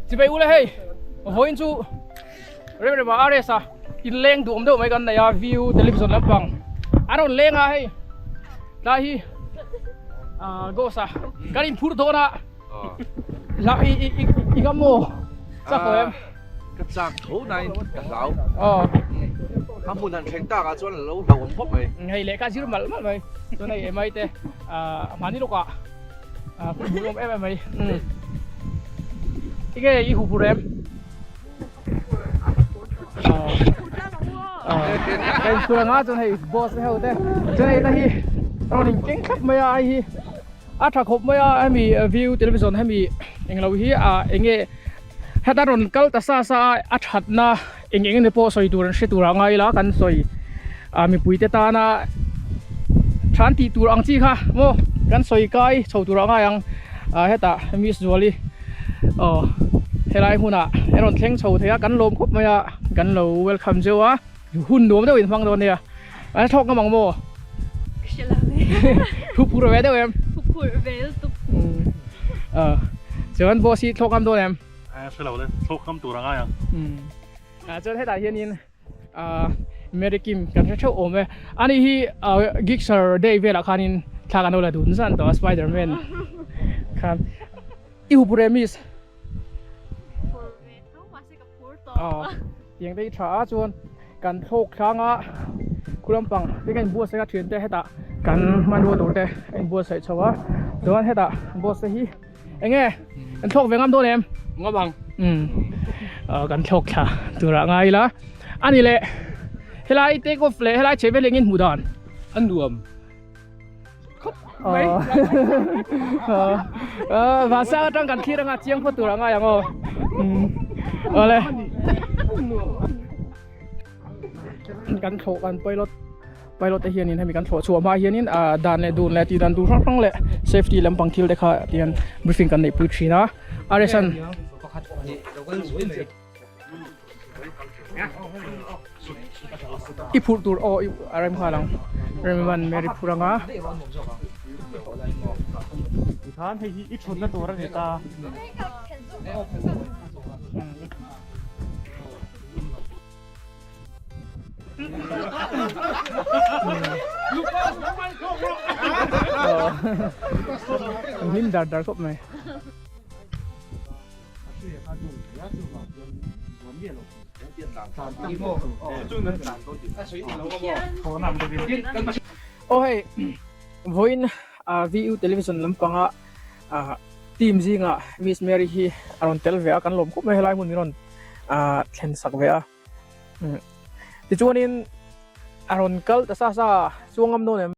Chibai ule hei vawiin chu rem rem ah RS a inleng duh awm deuh mai kan nei a view television lampang an rawn leng a hei tlai hi ah ghost a kan inphur dawn a hla i i i i ngam maw chak tawh em ka chak tho nain ka hlau a hmun han thleng tak ah chuan a lo hlauhawm khawp mai hei lehkha zir malh malh mai chuan hei emai te ah mahni lawkah ah hun hmuh awm em em mai enge i huh pur em ka inchhur anga chuan hei boss te ho te chuan hei ta hi rawn in keng thlap mai a hei hi a tha khawp mai a hemi view television hemi englo hi ah enge heta rawn kal ta sa sa a a thatna eng eng emaw pawh sawi tur an hre tur ah ngai ila kan sawi ah mipui te tana than tih tur ang chi kha maw kan sawi kai chho tur ah ngai ang ah hetah miss Zuali aw helai hmunah a rawn thleng chho thei a kan lawm khawp mai a kan lo welcome zeuh a hun nuam deuh in hmang dawn nia a thlawk ngam ang maw thu phur ve deuh em thu phur ve lutuk chuan boss hi thlawk ngam dawn em a hre lo le thlawk ngam tur a ngai ang chuan hetah hianin Mary Kim kan hre theuh awm e ani hi Gixxer day velah khanin thla kan lo la dun zan tawh a Spiderman khan i hup ure miss tiang te hi tha a chuan kan thlawk tlang a khu lampang te ka inbuatsaih a thiante hetah kan hmanrua tur te a inbuatsaih chho a chuan hetah boss te hi enge kan thlawk ve ngam dawn em ngam ang kan thlawk thla turah ngai ila ani leh helai take off leh helai chhe vel engin hmuh dan a nuam khawp mai vasa atang kan thlir anga chiang phawt tur a ngai ang aw awle kan thlawh kan pilot pilot te hianin hemi kan thlawh chhuah hma hianin dan leh dun leh tih dan tur hrang hrang leh safety lampang thil te kha tihian briefing kan neihpui thin a aresan I phurh tur aw a rem nghal ang Remman Mary phur anga. Tikhan hei hi i thutna tur a ni ta. An hlim dar dar khawp mai. Aw hei vawiin VU television lampanga team zinga Miss Mary hi a rawn tel ve a kan lawm khawp mai helai hmun min rawn thlen sak ve a tichuanin a rawn kal ta sa sa chuang ngam dawn em.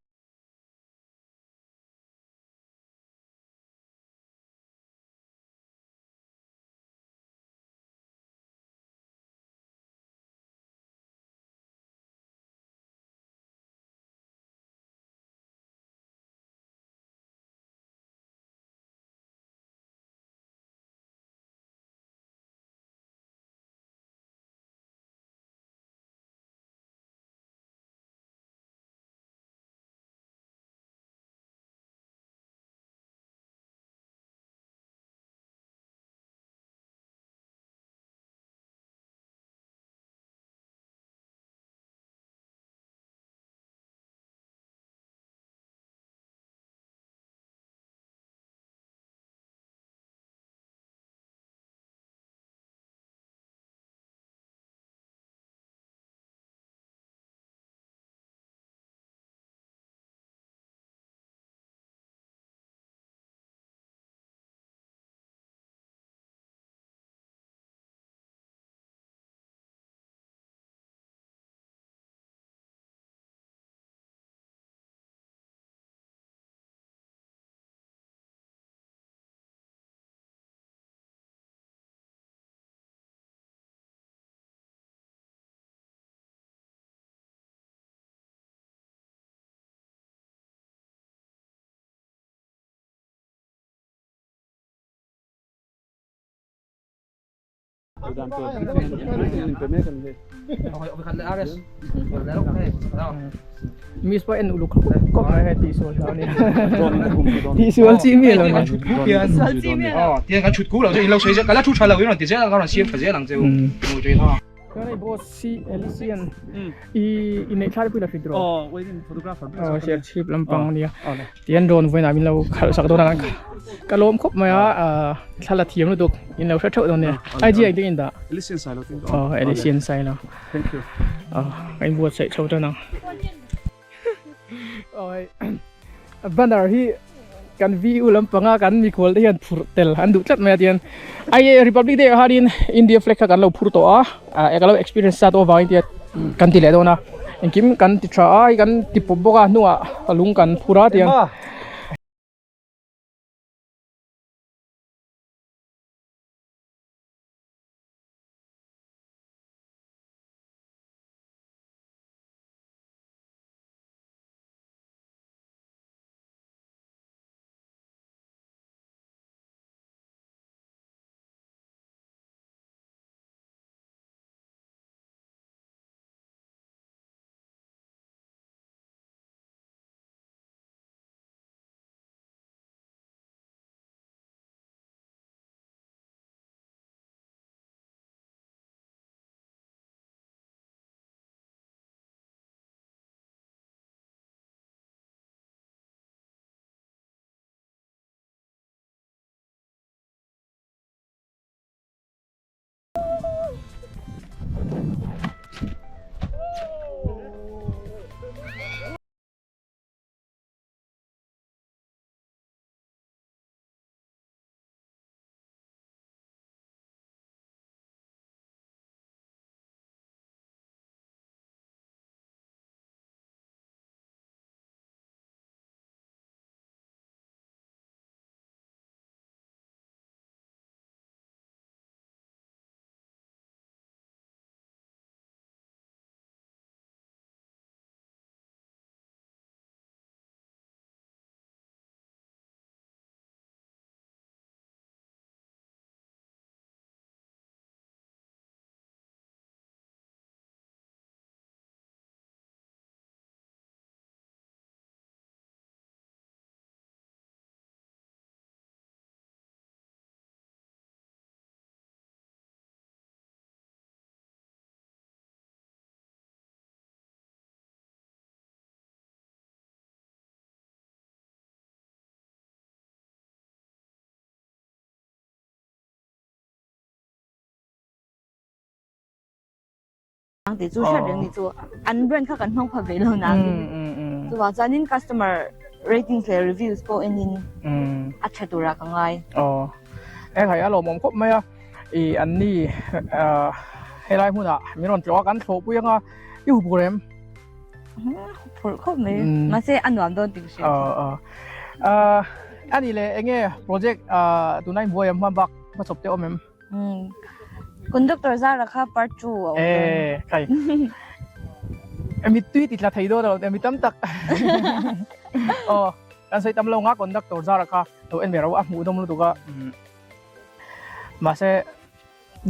Miss pawh en uluk khawp khawp mai hei tihsual hlau ni. Tihsual chi mi lo ni. Tiang kan chhut ku lo chu in lo sawi zel ka la thu tha lo in rawn ti zel ang ka rawn siam tha zel ang che u. Chuan hei boss si Elysian i inneih thlai pui la hrit rawh. Aw wedding photographer Aw Serchhip lampang ania. Tian rawn vawiinah min lo khalh sak dawn a ka lawm khawp mai a thla la thiam lutuk in lo hre theuh dawn nia. IG ah engtin in dah? Elysian Sailo tin Aw Elysian Sailo. Thank you. Aw ka inbuatsaih chho tan ang. Aw hei banner hi kan VU lampanga kan mikhual te hian phurh tel an duh tlat mai a tian ai Republic Day ah khanin India flag kha kan lo phur tawh a ah ka lo experience sa tawh avangin tian kan ti leh dawn a engkim kan ti tha a hei kan ti pawp bawk a hnungah lung kan phur a tian. Ang tih chu hriat reng ni chu an brand kha kan hmang pha ve lo nang chuvang chuanin customer ratings leh reviews pawh enin a tha turah ka ngai. Aw eng hai a lawmawm khawp mai a i an ni helai hmunah min rawn tlawh a kan thlawhpui anga i hup rem. Phurh khawp mai mahse a nuam dawn tih ka hria. Aw aw a nih leh enge project tunlai buai ang hma bak hmachawp te awm em? Conductor zara kha part 2 a awm dawn. Eh, kai. Mittui ti tla thei dawn lo, mi tam tak. Aw, kan sawi tam lo nga conductor zara kha lo en ve ro a hmuh dawm lutuk a. Mahse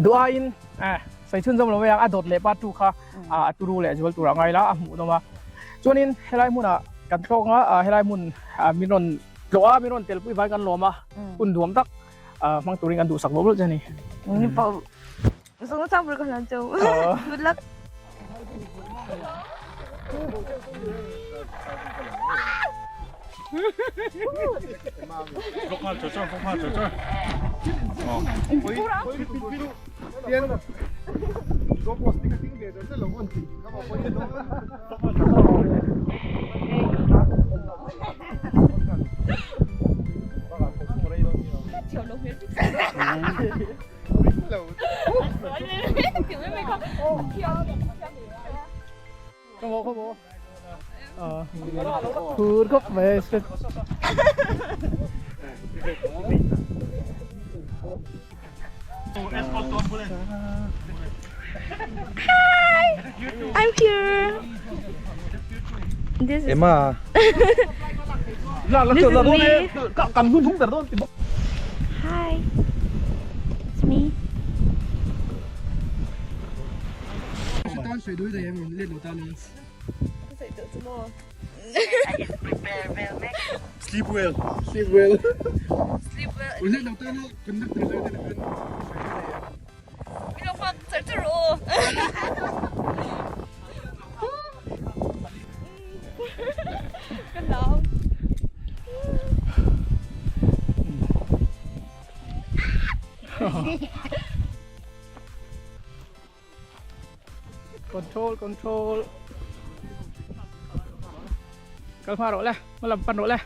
duh aiin eh sawi chhunzawm lo mai ang a dawt leh part 2 kha a turu leh zual tur a ngai la a hmuh dawm a. Chuanin helai hmunah kan thlawk nga helai hmun min rawn tlawh a min rawn telpui vai kan lawm a hun duam tak. hmang turin kan duhsak vawk vawk che a ni. Ni pawh sung sang pur ka hlan cheu. Good luck. Phur khawp mai Hi, I'm here. This is Emma. This is me. Hi, it's me. Sawi duai daih em let lo ta ni. Ka sawi tawh chu maw? Sleep well. Sleep well. Sleep well. Let lo ta na conductor zai te khan sawi duai daih em. Min lo nghak char char rawh aw. Ka nau. Control control kal hma rawh le hma lam pan rawh le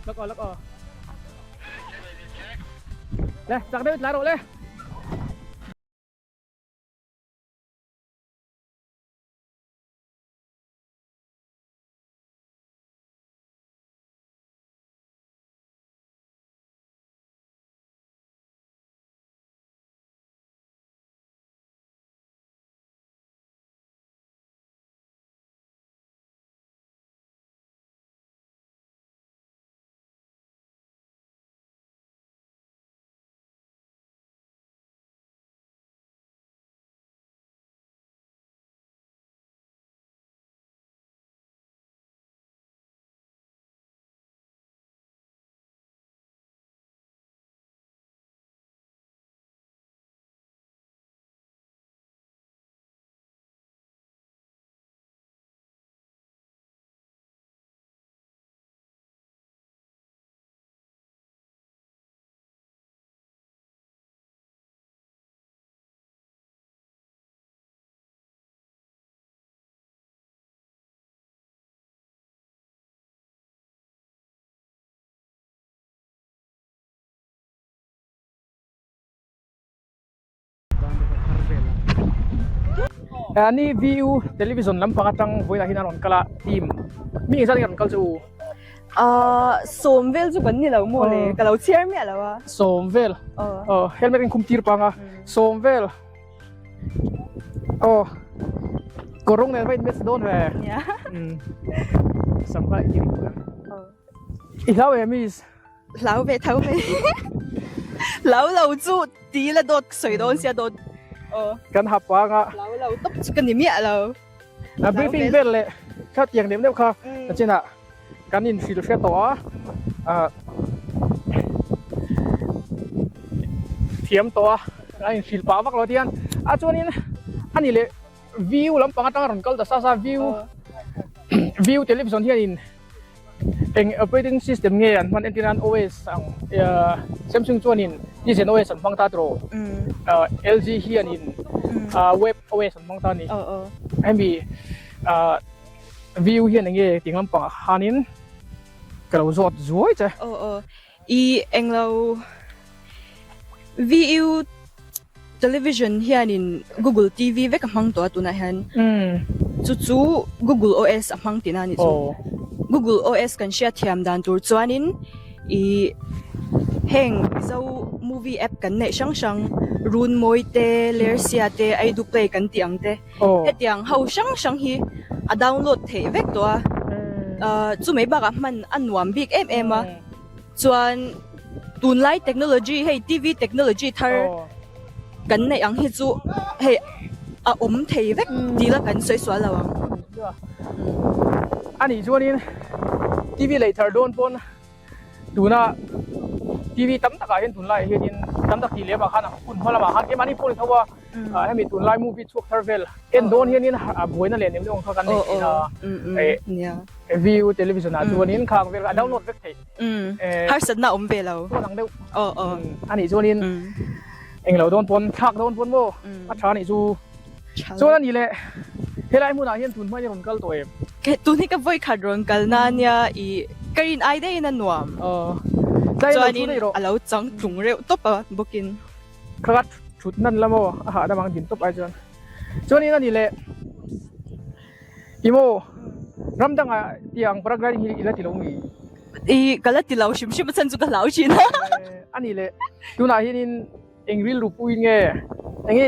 lak aw lak aw le chak deuh tla rawh le. Ani VU television lampang atang vawiinah hian a rawn kal a team mi engzat nge a rawn kal chu u? Ahh sawm vel chu kan ni lo maw le ka lo chhiar miah lo a. Sawm vel aw helmet in khum tir pang a sawm vel aw kawr rawng nen va in match dawn ve sam kha i ti ring ang i hlau em miss? Hlau ve tho mai. Hlau lo chu ti la dawt ka sawi dawn sia dawt. Aw. Kan ha pang a. Hlau lo tawp chu ka ni miah lo. A briefing vel leh kha tiang deuh deuh kha a chinah kan inhrilh hre tawh a. Ah thiam tawh a a inhrilh pah vak lo tiang a chuanin a ni leh view lampang atanga rawn kal ta sa sa view view television hianin Eng operating system nge an hman entir nan OS ang Samsung chuanin Tizen OS an hmang ta tiraw LG hianin Web OS an hmang ta a ni. Hemi View hian enge tih lampangah khanin ka lo zawt zuai che. I englo VU television hianin Google TV vek a hmang tawh a tunah hian chu chu Google OS a hmang tihna a nih chu. Google OS kan hriat thiam dan tur chuanin ih heng Mizo movie app kan neih hrang hrang Runmawi te, Lersia te, Aidu Play kan tih ang te hetiang ho hrang hrang hi a download theih vek tawh a ah chumai bakah hman a nuam bik em em a chuan tunlai technology hei T_V technology thar kan neih ang hi chu hei a awm thei vek tih la kan sawi sual lo ang. A nih chuanin T_V lei thar dawn pawn Tuna TV tam takah hian tunlaiah hianin tam tak tih lem ah khan hun hma lamah khan keimahni pawh ni tho a hemi tunlai movie chhuak thar vel en dawn hianin a buaina leh nem deuh ang kha kan nei thin a view television ah chuanin khang vel kha a download vek theih harsatna awm ve lo chuan ang deuh anih chuanin englo dawn pawn thlak dawn pawn maw a tha anih chu Chuan a nih leh, helai hmunah hian tun hma i rawn kal tawh em? Tun hi ka vawi khat rawn kal na nia i ka rin ai daihin a nuam. Chuanin a lo chang tlung reuh tawp a bawkin. Ka ka thut nan la maw a hahdam ang din tawp ai chuan. Chuanin a nih leh, i maw ram dangah tiang paragliding hi i la ti lo mi? I ka la ti lo hrim hrim a chhan chu ka hlau thin a. A nih leh, tunah hianin Eng rilru pui nge? Enge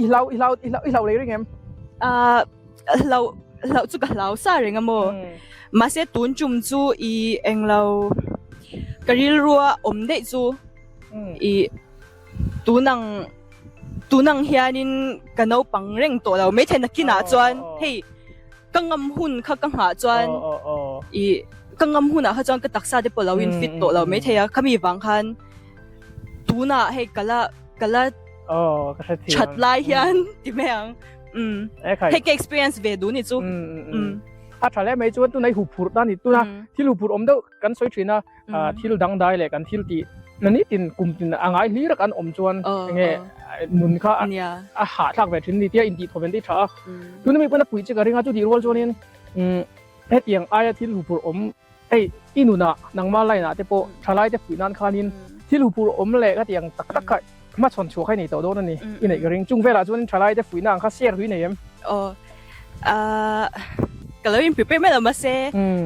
i hlau i hlau i hlau i hlau lei reng em? Ah hlau hlau chu ka hlau sa reng a maw. Mahse tun tum chu i englo ka rilrua awm daih chu i tunang. Tunang hianin ka naupang reng tawh lo maithei nakinah chuan hei ka ngam hun kha ka nghah chuan ih ka ngam hunah kha chuan ka taksa te pawh lo in fit tawh lo maithei a khami vang khan tunah hei ka la ka la that lai hian ti mai ang umm hei ka experience ve duh ni chu umm. A tha hle mai chuan tunah i huphurh ta ni tuna thil huphurh awm deuh kan sawi thin a thil dangdai leh kan thil tih na nitin kum tin a ngai hlir a kan awm chuan enge nun kha a hahthlak ve thin ni tia intih thawven te hi tha a tuna mi pawn a puih che ka ring a chutih rual chuanin hetiang aia thil huphurh awm hei i nunah nangma line ah te pawh thalai te puih nan khanin thil huphurh awm leh khatiang tak tak kha hmachhawn chhuah kha i nei tawh dawn a ni i neih ka ring chung velah chuanin thalai te fuihna ang kha share tui nei em? Aw Ahh ka lo in prepare mai lo mahse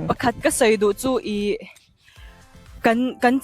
pakhat ka sawi duh chu ih kan kan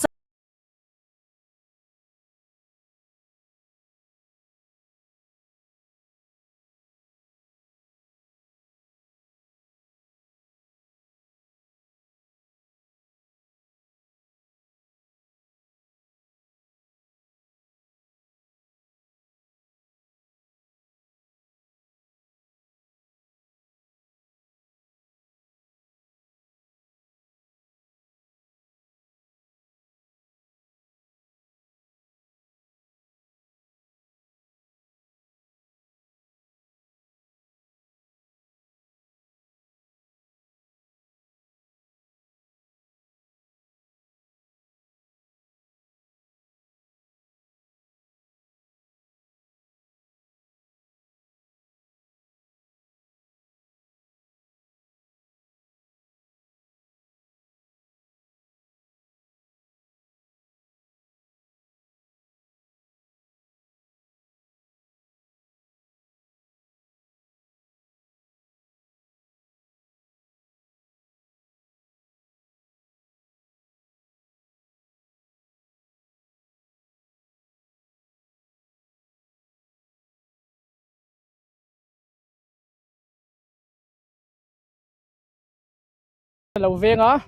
Lo veng a.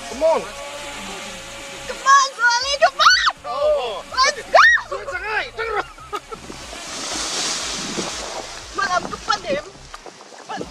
Come on! Come on, Zuali, come on! Let's go! Hmalam ka pan em? Ka pan.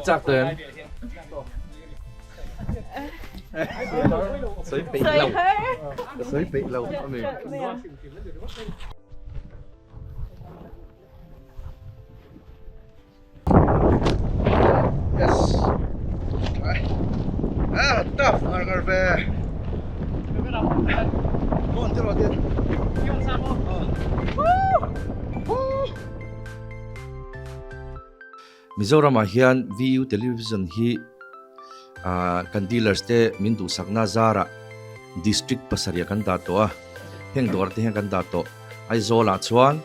Chak tawh em? Sawi peih lo. Sawi peih lo a ni. Yes. Ah, tough ngar ngar ve. Con te ro te. Mizoramah hian VU Television hi kan dealers te min duhsakna zarah district pasarih ah kan dah tawh a, heng dawr te hian kan dah tawh. Aizawlah chuan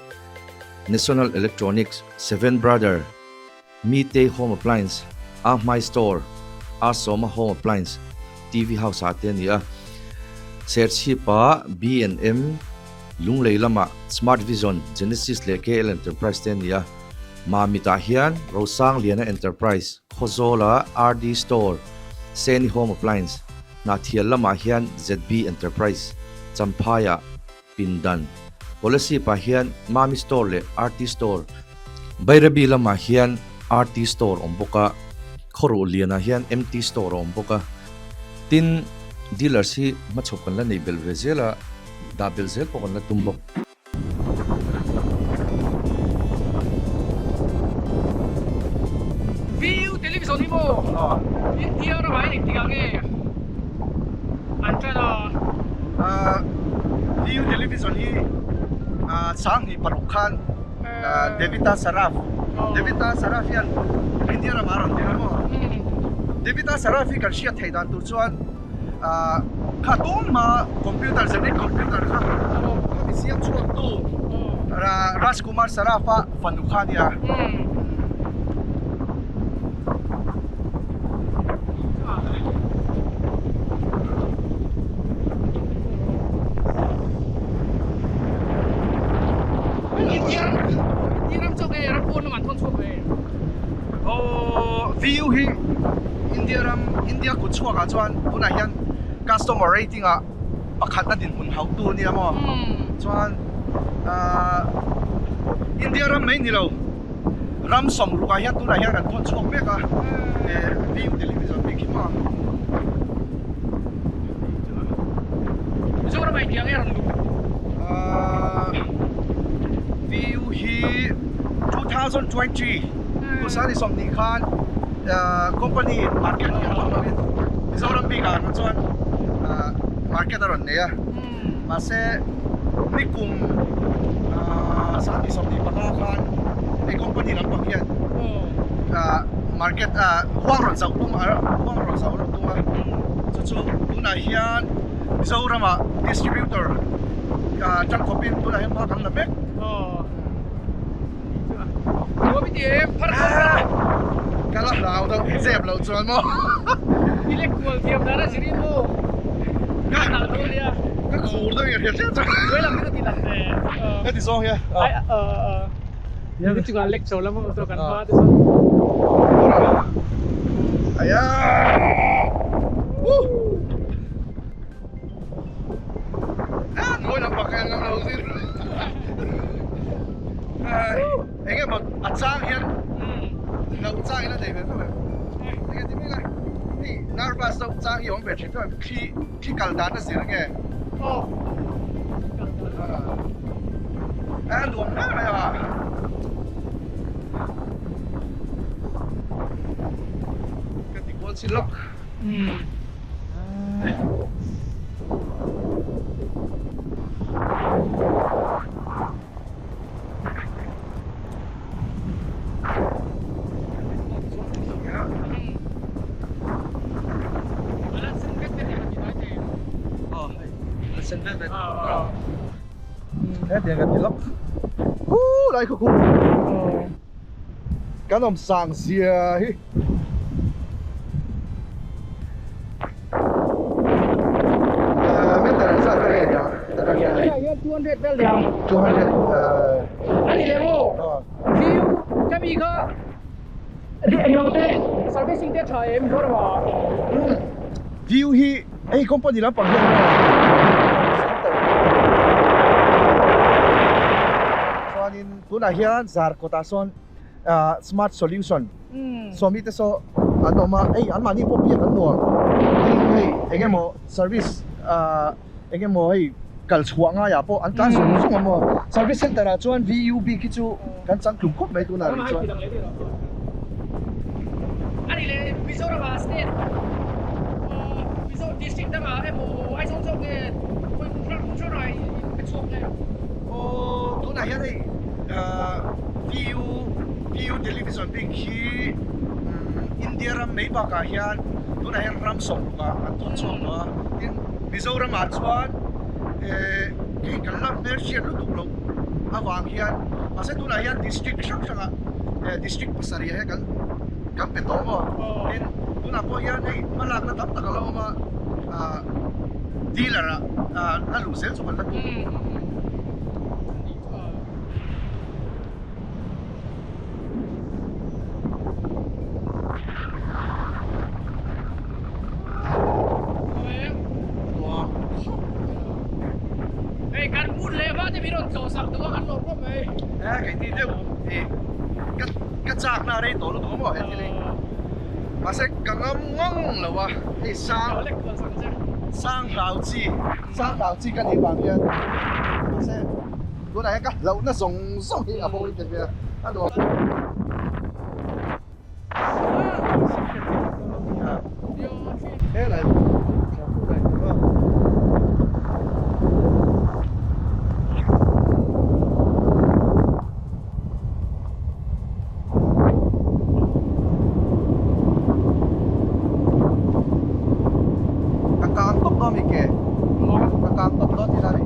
National Electronics, Seven Brother, Meetei Home Appliance, Ahmai Store, Asawma Home Appliance, TV House ah te a ni a. Serchhipa B&M, Lunglei lamah Smart Vision, Genesis leh KL Enterprise te a ni a. Mamitah hian Rosangliana Enterprise, Khawzawla RD Store, Seni Home Appliance, Hnahthial lamah hian ZB Enterprise, Champhaiah Pindan, Kolasib-ah hian Mami Store leh RT Store, Bairabi lamah hian RT Store awm bawk a, Khawruhlianah hian MT Store a awm bawk a. Tin. Dealers hi hmachhawp kan la neih belh ve zel a, dah belh zel pawh kan la tum bawk. View television hi maw India ramah hian engtik ah nge an tan a? View television hi sanghnih paruk khan Devita Saraf Devita Saraf hian India ramah a rawn tir a maw? Devita Saraf hi kan hriat theih dan tur chuan Kha tun hma computer Zenith computer kha khami siam chhuak tu Rajkumar Saraf a fanu kha a nia. Aw VU hi India ram India kut chhuak ah chuan tunah hian customer rating ah pakhatna dinhmun hauhtu a nia maw chuan ahh India ram mai ni lo ram sawmruk ah hian tunah hian kan thawn chhuak mek a eh view television bik hi maw. Mizoram ah engtiang nge rawn luh? Ahh view hi 2020 Kusani sawmhnih khan company market hi a thawk lovin Mizoram bik ah chuan market a rawn nei a mahse nikum 2025 khan hei company lampang hian market huang rawn zauh tum a huang rawn zauh rawh tum a chu chu tunah hian Mizoram ah distributor tangkhawpin tunah hian hma kan la mek. Ka la hlau deuh zep loh chuan maw. I lek kual thiam dan a zir in maw. Ka nalh dawn nia. Ka khur deuh in hriat hriat chuan. Kuai lam hi ka ti lang ve. Ka ti zawng hian. Ai a. Ni chungah lek chho la maw chu kan hma te sawn. Aya. Nawi lam bak hian ngam lo zir. Eng emaw a chang hian lo chang in a nei ve tho em. Enge ti mai lai hei nervous deuh chang hi a awm ve thin tho em khi khi kal dan a zir nge. A nuam hle mai a. Ka ti kual chin lawk. Kan awm sang zia hi. Meter zat ka nge nia Hei hian 200 vel niang 200 ani leh maw view ka mi kha englo te servicing te tha em Mizoram ah view hi hei company lampang hian center chuanin tunah hian zarkawt ah sawn smart solution Sawmi te saw an awm a, hei an mahni pawh biak an nuam hei eng emaw service ah eng emaw hei kal chhuah ngaiah pawh an tlan zung zung a maw service center ah chuan VU bik hi chu kan chang tlum khawp mai tunah rih chuan. Ani leh Mizoram ah state Mizo district dangah emaw Aizawl zawk nge khawi hmun hrang hrang ah in pe chhuak nge? Aw tunah hian hei VU VU television bik hi India ram mai bakah hian tunah hian ram sawmruk ah an tawn chhuak tawh a, tin Mizoram ah chuan eh hei kan la hmelhriat lutuk loh avang hian mahse tunah hian district hrang hrang ah eh district pasarih ah hian kan kan pe tawh maw tin tunah pawh hian hei hmalakna tam tak a la awm a ah dealer ah ah la luh zel chu kan la tum. Hei kan hmun leh hma te min rawn tlawh sak duh a kan lawm khawp mai. E kei ti deuh e ka ka chak na rei tawh lutuk a maw heti lei mahse ka ngam ngang lo a hei sang. Ka lek kual sak che. Sang hlau chi, sang hlau chi ka nih vang hian mahse tunah hian ka hlauhna zawng zawng hi a bo in ka hria a nuam. Helai thla khu lai tur a. Ka kang tawp dawn mi ke? Ka kang tawp dawn tih na ni.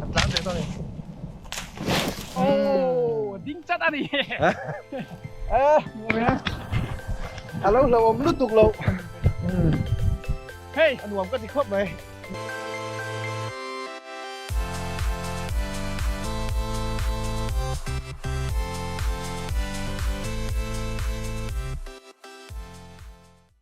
Ka tlan ve dawn ni. Oh, ding chat a ni. Eh, a lo hlauhawm lutuk lo. Hei, A nuam ka ti khawp mai.